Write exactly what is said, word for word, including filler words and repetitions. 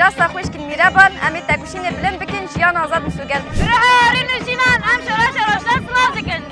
Rasta xwişkên mîreban, em ê tekoşînê bilind bikin, jiyan azad û soger bikin. Bi ruhê Arîn û Jînan em şoreşa Rojda silav dikin.